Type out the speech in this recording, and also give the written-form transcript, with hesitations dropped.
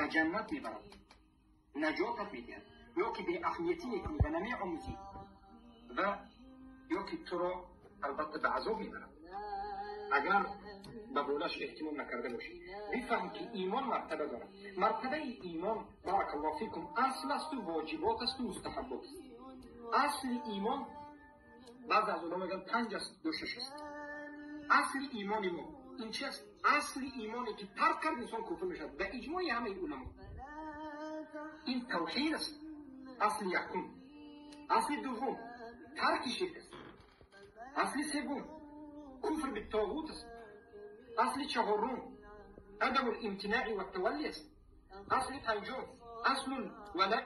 Ба ҷаннат мебарад, наҷотат медиҳад, ё ки беаҳамиятӣ мекунӣ ва намеомӯзӣ ва ё ки туро албатта ба азоб мебарад, агар ба болаш эҳтимом накарда бошӣ. Бифаҳм, ки имон мартаба дорад. Мартабаи имон, баракаллоҳу фикум, асл асту, воҷибот асту, мустаҳаббот аст. Асли имон, баъзе аз уламо мегӯянд, панҷ аст ё шаш аст. Асли имони мо ин чи аст? Асли имоне ки тарк кард, инсон куфр мешавад, ба иҷмои ҳамаи уламо, ин тавҳид аст, асли якум. Асли дуввум тарки ширк аст. Асли севум куфр биттоғут аст. Асли чаҳорум адаму лимтинаи ваттавалли аст. Асли панҷум аслул вала.